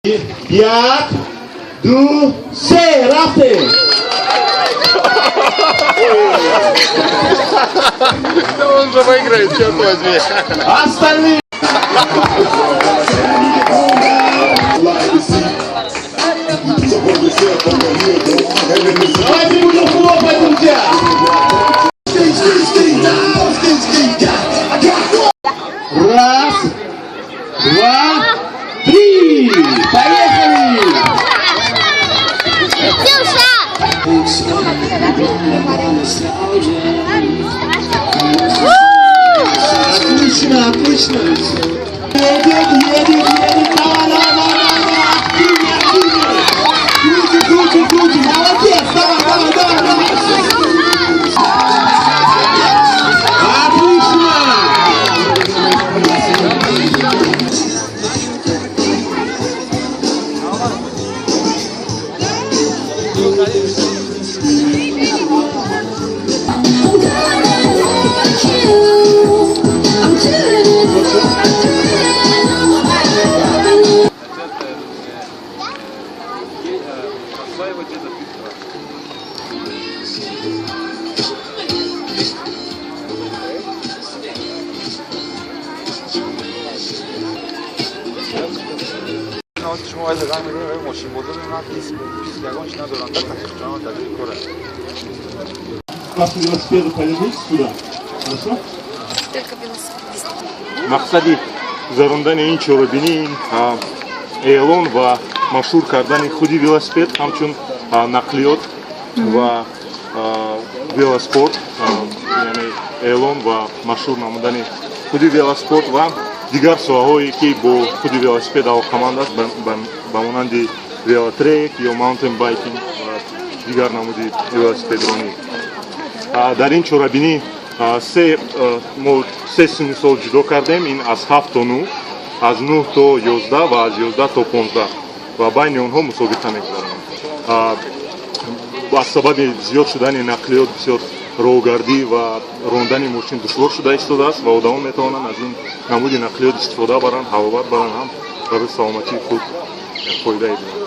Як, ду, се, рафтем! Да он же выиграет, черт возьми. Остальные. Давайте будем хлопать, друзья! Раз, два, три! Поехали! Отлично, отлично! Едет, едет, едет! Давай, давай, давай, давай! Активнее, активнее! Круче, круче, круче! Молодец! Давай, давай, давай, давай! Отлично! Ваши велосипеды поверните сюда. Хорошо? Только велосипедист. Мақсади гузарондани ин чорабинӣ эълон ва машҳур кардани худи велосипед ҳамчун нақлиёт ва велоспорт, яъне эълон ва машҳур намудани худи велоспорт ва дигар соҳаҳое ки бо худи велосипед алоқаманд аст, ба монанди велотрек ё маунтен байкинг ва дигар намуди велосипедронӣ. Дар ин чорабинӣ мо се синну сол ҷудо кардем: ин аз 7 то 9, аз 9 то 11 ва аз 11 то 15, ва байни онҳо мусобиқа мегузаронем. Аз сабаби зиёд шудани нақлиёт бисёр роҳгардӣ ва рондани мошин душвор шуда истодааст ва одамон метавонанд аз ин намуди нақлиёт истифода баранд, ҳаловат баранд, ҳам барои саломатии худ фоидае бинанд.